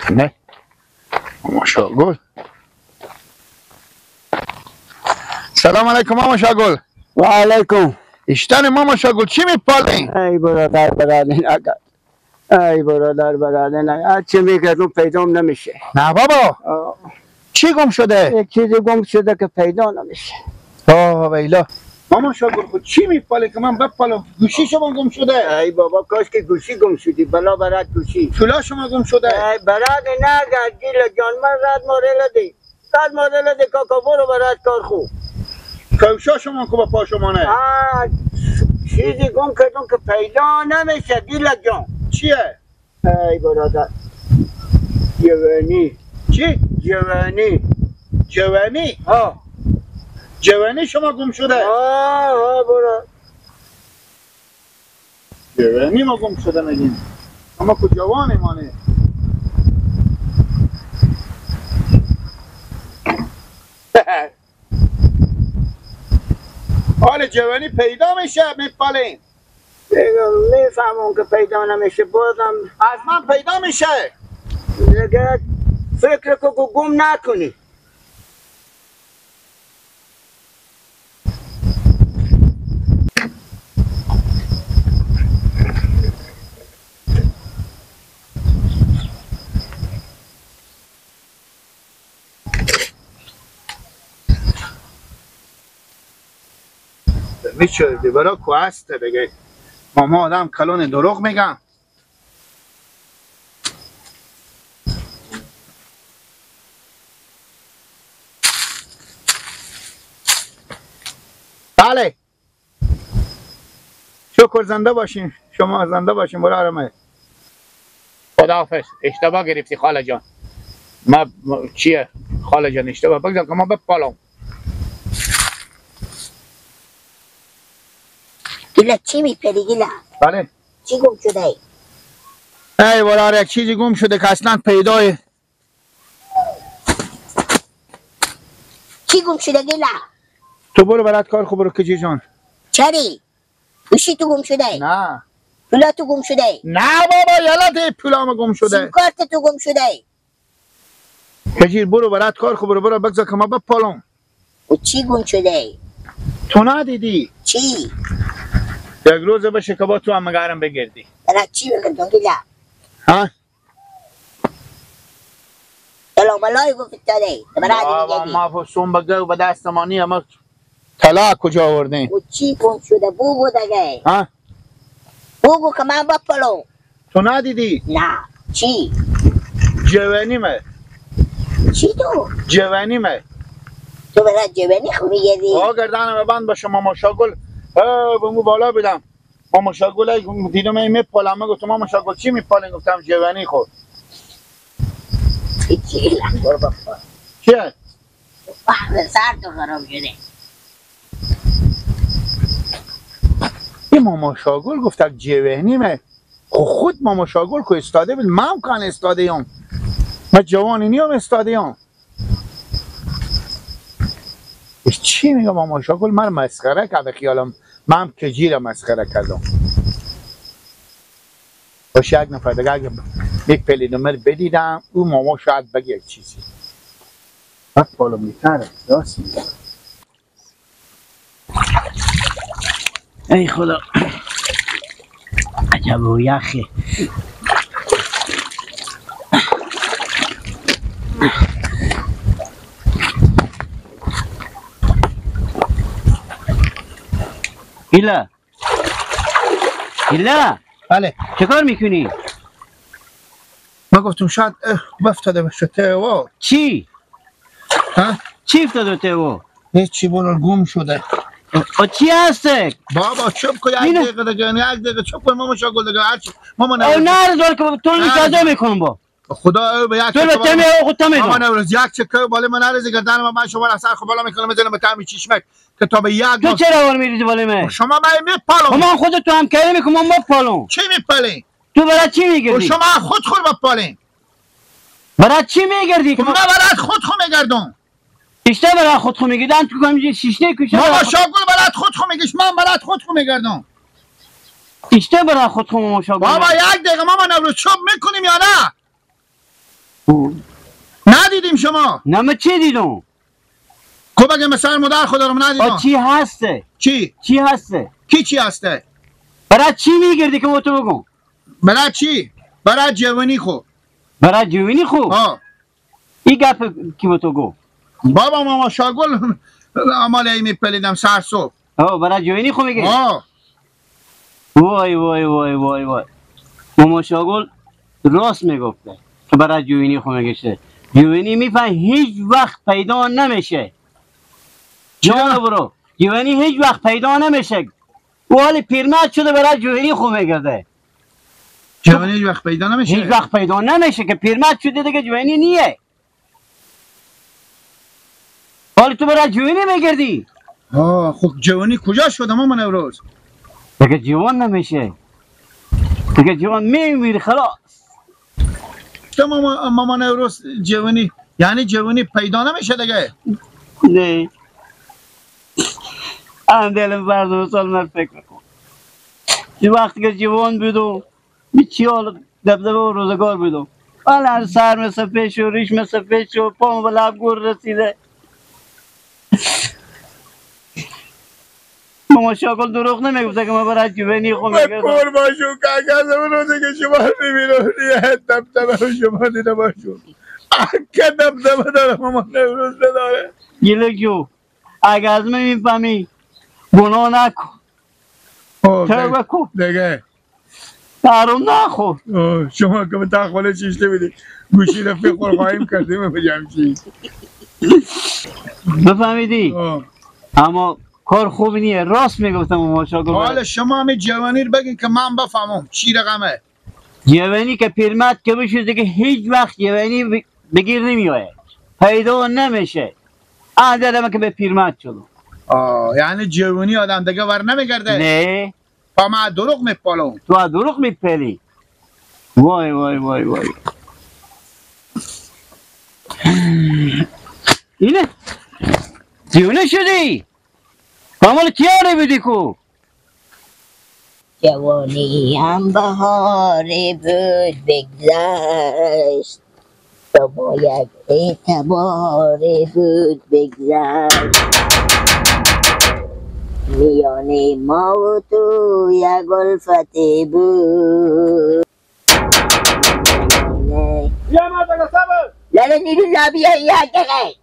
نه ماما شاگل. سلام علیکم ماما شاگل. و علیکم. اشتن ماما شاگل چی میپالین؟ ای برادر برادر ای برادر برادر چی میگردم پیدام نمیشه. نه بابا چی گم شده؟ یک چیزی گم شده که پیدا نمیشه. آه ویلا ماما شاگل خود چی میپاله که من بپالم؟ گوشی شما گم شده. ای بابا کاش که گوشی گم شدی، بلا برات گوشی. پولا شما گم شده. ای برات نه گیل جان من رد مورل دی. رد مورل دی کاکا برو برات کار خو. کوشا شما کو با پا شما نه. چیزی گم کردم که پیدا نمیشه گیل جان. چیه؟ ای برادر جوانی. چی؟ جوانی. جوانی؟ ها جوانی شما گم شده. آه برو جوانی ما گم شده میگیم. اما کو جوانی مانه. حال جوانی پیدا میشه میپالین. میفهمم که پیدا نمیشه بازم از من پیدا میشه. دیگه فکر کو گم نکنی. میشه برا کو هسته بگه ماما آدم کلون دروغ میگم. بله شکر زنده باشین، شما زنده باشین برای آرامه. خداحافظ. اشتباه گرفتی خاله جان. ما چیه خاله جان اشتباه بگذار که ما بپالم. گیلا چی میپری گیلا؟ بله چی گم شده ای؟ ای برار یک چیزی گم شده که اصلا پیدای. چی گم شده گیلا؟ تو برو برات کار خوب برو کجی جان. چری؟ گوشی تو گم شده ای؟ نه. پولا تو گم شده ای؟ نه بابا یالا تی پولام گم شده. سیم کارت تو گم شده ای؟ کجی برو برات کار خوب برو برو بگذار که ما بپالم. و چی گم شده ای؟ تو ندیدی؟ چی؟ یک روز باشه که با تو هم مگرم بگردی. برای چی بگردم گیلا؟ ها؟ سلام علیکم افتاده. برای دیگه ما فسون بگو به دست ما نی، ما طلا کجا آوردیم؟ و چی گم شده بگو دیگه. ها؟ بگو که من بپلم. تو ندیدی؟ نه. چی؟ جوانیمه. چی تو؟ جوانیمه. تو برای جوانی خو میگردی؟ آ گردنم بند باشه ماما شاگل. به مو بالا بدم. ماما شاگل دیدم این میپالم، گفتم ماما شاگل چی میپالین؟ گفتم جوانی خود. چی؟ برو بابا. چیه؟ سر تو خراب شده. این ماما شاگل گفت جوانیمه. خود ماما شاگل که استاده بود، من کان استاده یم. من جوانی نیم استاده یم. چی میگم ماما شاگل؟ من مسخره کرده خیالم، من که جیره مسخره کردم. باشه یک نفر دیگه اگه یک پلیدومر بدیدم او ماما شاید بگه یک چیزی. بعد بالا میتره راست میگه. ای خدا عجب و یخه. گیلا گیلا. بله چه کار میکنی؟ ما گفتم شاید افتاده باشه تیوا. چی؟ ها؟ چی افتاده تیوا؟ هیچی برو گم شده. چی هسته؟ بابا چوب کن یک دقیقه دیگه، یک دقیقه چوب کن ماما شاگل دیگه هرچی ماما نه نه زور که تو نجازه میکنم با خدا او به یک تو به تمی او خود تمی ماما نوروز یک چکه بالا من نریزی گردن من شما را سر خود بالا میکنم میزنم به تعمی چشمک که تا به یک تو چرا وار میریزی بالا من؟ شما من میپالم. من خود تو هم کاری میکنم ما پالم. چی میپالین؟ تو برای چی میگردی؟ شما خود خود بپالین. برای چی میگردی؟ من برای خود خود میگردم. بیشتر برای خود خو میگردم تو کم شیشته کوچه. ماما شاگل برای خود خو میگش، من برای خود خو میگردم. بیشتر برای خود خو ماما شاگل. بابا یک دقیقه ماما نوروز چوب میکنیم یا نه؟ ندیدیم شما. نه من چی دیدم؟ خب اگه مثلا مادر خدا رو ندیدم. چی هسته؟ چی؟ چی هسته؟ کی چی هسته؟ برای چی میگردی که تو بگم؟ برای چی؟ برای جوانی خو. برای جوانی خو؟ ها. این گپ کی به تو گفت؟ بابا ماما شاگل عمال ای میپلیدم سر صبح. ها برای جوانی خو میگی؟ ها. وای وای وای وای وای. ماما شاگل راست میگفته که برای جوانی خو میگشته. جوانی میفهم هیچ وقت پیدا نمیشه. جان برو جوانی هیچ وقت پیدا نمیشه. ولی پیرمرد شده برای جوانی خو میگرده. جوانی هیچ وقت پیدا نمیشه. هیچ وقت پیدا نمیشه که پیرمرد شده دیگه جوانی نیه. ولی تو برای جوانی میگردی. آه خب جوانی کجا شده ماما نوروز؟ دیگه جوان نمیشه. دیگه جوان میمیری خلاص. تو ماما نوروز جوانی یعنی جوانی پیدا نمیشه دیگه؟ نه. هم دلم برد سال من فکر میکنم. یه وقتی که جوان بودم چی حال دبدبه و روزگار بودم. حالا سر مثل پیش و ریش مثل پیش و پام به لب گور رسیده. ماما شاگل دروغ نمیگفته که من برای جوانی خو میگردم. پر باشو که اگر اون روزی که شما میبینم یه دبدبه رو شما دیده باشو. که دبدبه داره ماما نوروز نداره. گیلک جو اگر از من میفهمی گناه نکن. توبه کن دیگه. حروم نخور. شما که به تخوله چیشته بیدی گوشی رو فکر خواهیم کردیم بجم چی بفهمیدی؟ اما کار خوب نیه. راست میگفتم ماما شاگل. حالا شما می جوانی رو بگین که من بفهمم چی رقمه. جوانی که پیرمرد که بشه دیگه هیچ وقت جوانی بگیر نمیآید، پیدا نمیشه. آن که به پیرمرد شدم. آه یعنی جوانی آدم دیگه ور نمیگرده؟ نه. پا من دروغ میپالم. تو دروغ میپلی. وای وای وای وای. اینه دیونه شدی؟ کامل کیاره بودی کو؟ جوانی هم بهاری بود بگذشت، تو باید اعتباری بود بگذشت. میان ما و تو یک الفتی بود. بیا ما دیگه صبر. لاله نیرو بیا یک دقیقه.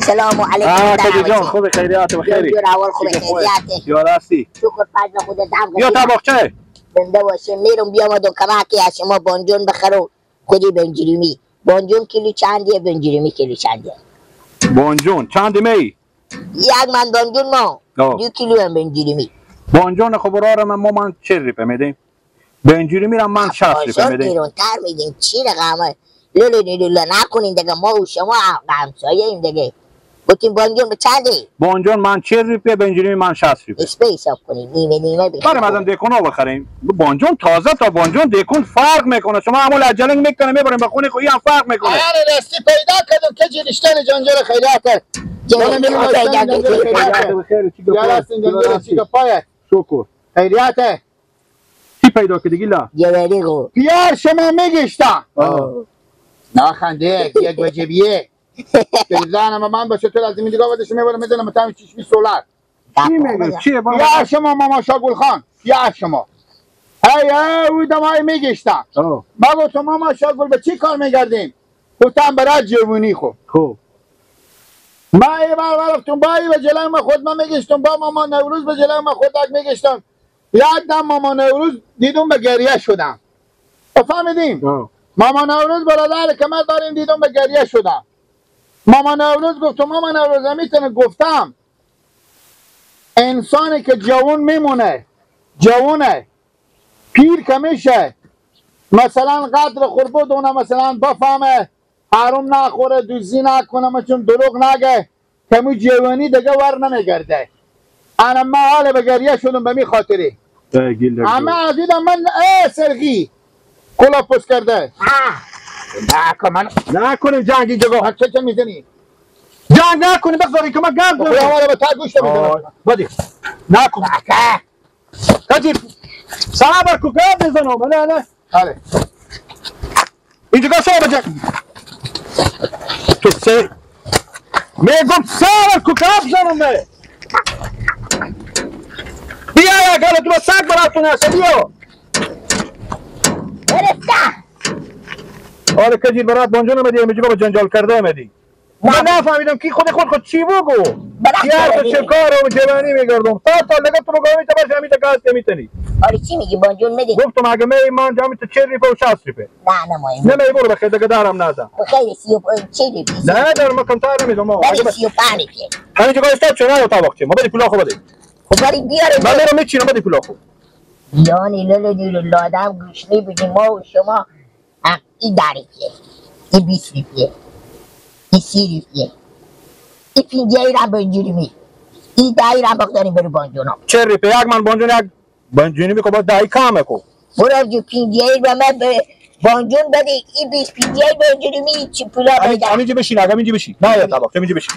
سلام علیکم. کدی جان خوب خیریات بخیری. اول خوب خیریات. یار هستی؟ شکر فضل خدا دم. بیا تا باغچه. زنده باشیم. میرم بیا ما دو کمکی از شما بانجون بخرو. خودی بنجریمی. بانجون کیلو چندیه؟ بنجریمی کیلو چندیه؟ بانجون چند می؟ یک من بانجون ما 2 کیلو هم بنجریمی. بانجون خب برارم ما من 40 ریپه میدیم. بنجریمی را من 60 ریپه میدیم. گرونتر میدیم. چی رقمه؟ لولو نیلولا نکنین دیگه، ما و شما همسایه ایم دیگه. گفتیم بانجون به چنده؟ بانجون من 40 ریپه، بنجریمی من 60 ریپه. اسپه حساب کنیم نیمه نیمه بخریم. بریم ازم دیکونا بخریم. بانجون تازه تا بانجون دیکون فرق میکنه. شما همون عجله میکنه میبریم به خونه خو، این هم فرق میکنه. آره راستی پیدا کردم که جریشتن جنجال خیریات. شکر خیریات. چی پیدا کردی گیلا؟ جوانی خو. پیار شما میگشتا. نه خنده یک وجبیه. زنم من باشه تو از این دیگه واسه میبرم میزنم تا چشمی سولار. چی میگه؟ چیه بابا؟ یا شما ماما شاگل خان، یا شما. هی او دمای میگشتا. ما گفتم ماما شاگل به چی کار میگردیم؟ گفتم برای جوانی خو. خب ما ای بار رفتم با ای به جلوی ما خود ما میگشتم با ماما نوروز به جلوی ما خود میگشتم. یادم ماما نوروز دیدم به گریه شدم. فهمیدیم؟ ماما نوروز برادر که ما داریم دیدم به گریه شدم. ماما نوروز گفت ماما نوروز میتونه گفتم انسانی که جوان میمونه جوانه پیر که میشه مثلا قدر خوربودونه مثلا بفهمه حروم نخوره دوزی نکنه چون دروغ نگه که مو جوانی دیگه ور نمیگرده. انا ما حال به گریه شدم به می خاطری. اما دیدم من ای سرگی کلا پس کرده. نه نکنیم جنگ اینجا. چه میزنی؟ جنگ نکنیم بذاری که من گرد بزنم. خب به تا گوشت میزنم. بدی نکن. کجی صبر کو گرد بزنم. نه نه آره اینجا شما بجا تو سه میگم سر کوکاب زنم بره بیا یا گله تو سگ براتون هست بیا برسته آره کجیر برات بانجو نمیدی اینجا با جنجال کرده میدی من نفهمیدم کی خود خود خود چی بگو یار تو چه کارو جوانی میگردم تا تا لگه تو بگو میته باشه میته گاز میتنی آره چی میگی بانجون میدی گفتم اگه می من جام تو 40 روپیه و 60 روپیه نه نه ما نه می برو بخیر دیگه دارم نزن بخیر 35 روپیه نه دارم من کمتر نمیدم ولی 35 روپیه همینجا گاز چه نه تا وقتی ما بدی پولا خو بده خب ولی بیاره من میرم میچینم بدی پولا خو یعنی لولو دیلو لادم گوشنی بودیم ما و شما این 10 روپیه این 20 روپیه این 30 روپیه این 50 ایران بنجوری می این 10 ایران بگذاریم برو بانجونا 40 روپیه یک من بانجون یک بانجونی میکو باید 10 کمه کو برو جو 50 به من بانجون بده این 20 50 بنجوری می چی پولا بده همینجا بشین اگه همینجا بشین نه یا طبق همینجا بشین